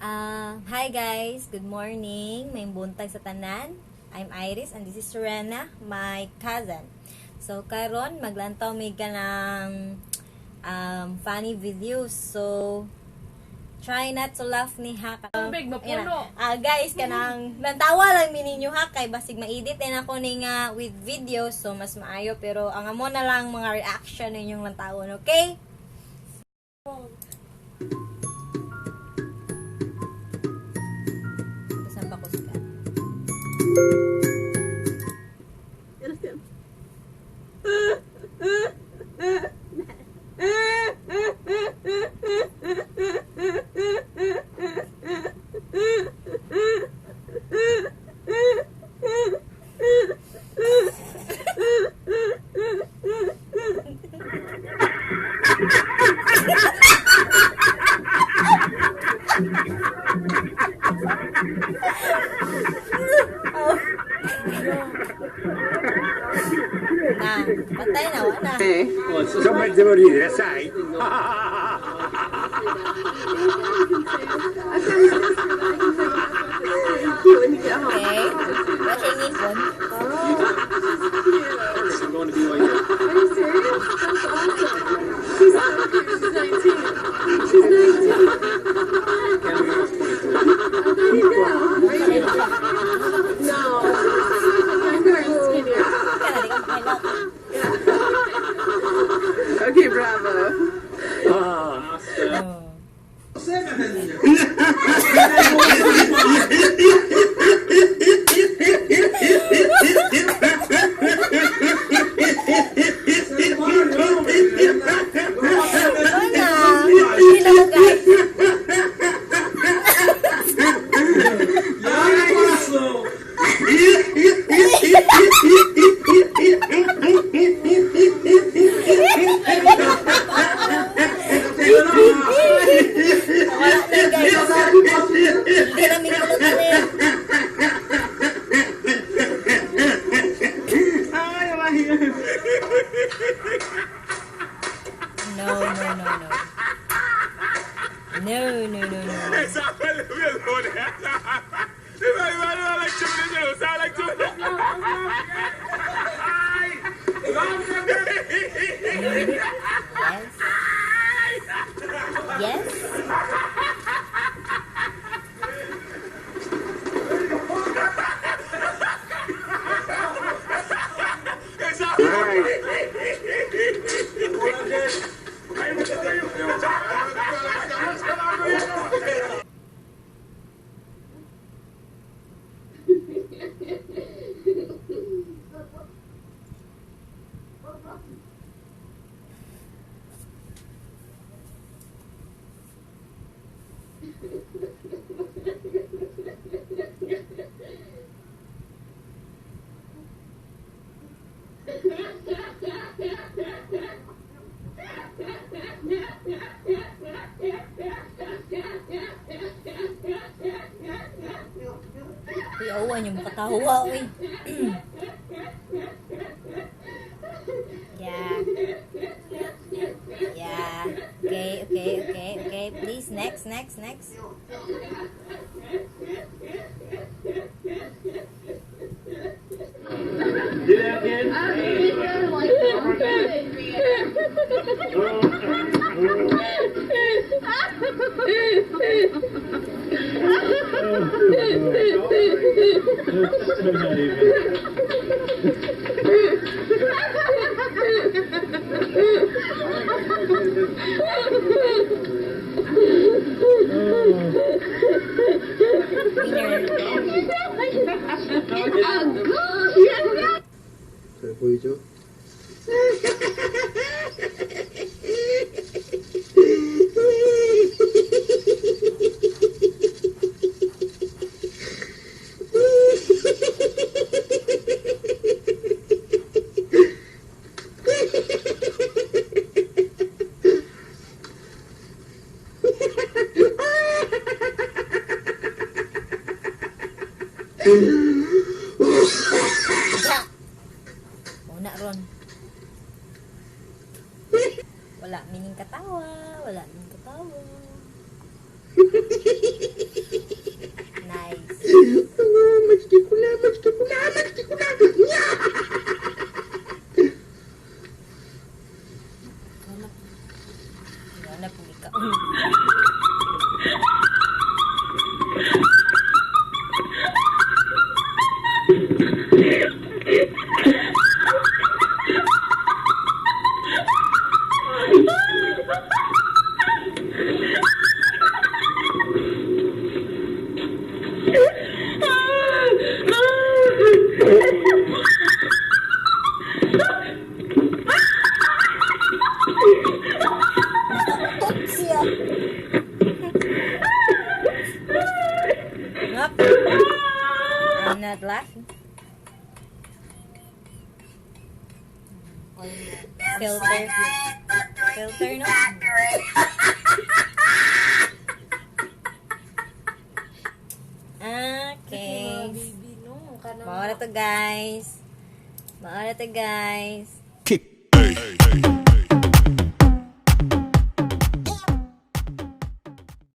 Hi guys, good morning. Maayong buntag sa tanan. I'm Iris and this is Serena, my cousin. So karon maglantaw mi kanang funny videos. So try not to laugh ni ha. Tubig, mapuno. Ah, guys, kanang lantawa lang mi ninyo ha kay basig ma-edit din ako ni nga with video, so mas maayo, pero ang amo na lang mga reaction ninyong lantawon, okay? Saan pa ko siya? Oh. Na, patay na, wala na. Insomma, devo ridere, sai? Okay. Wala siya ngipon. I'm going to BYU. Are you serious? That's awesome. She's so cute. She's 19. She's 19. Cameron was 23. There you go. Are you No. Younger and skinnier. Ka na, di ka makailot. Okay, bravo. Ah. Oh. Wala. Hindi na ko, guys. Wala na, guys. Hindi na mingulot na eh. No. No. Yes. Yes. Uy, awan yung makatawa, uy. Yeah. Yeah. Okay. Please, next, next, next. Do that again. Not even. Winner. 잘 보이죠? Muna ron. Wala mining katawa. Wala mining katawa. Nice. Wala po ikaw. Tot siya. Nope. I'm not laughing. Filter. Filter, no? Okay. Baby, no. Kanang Maura to, guys. Maura to, guys. Kick.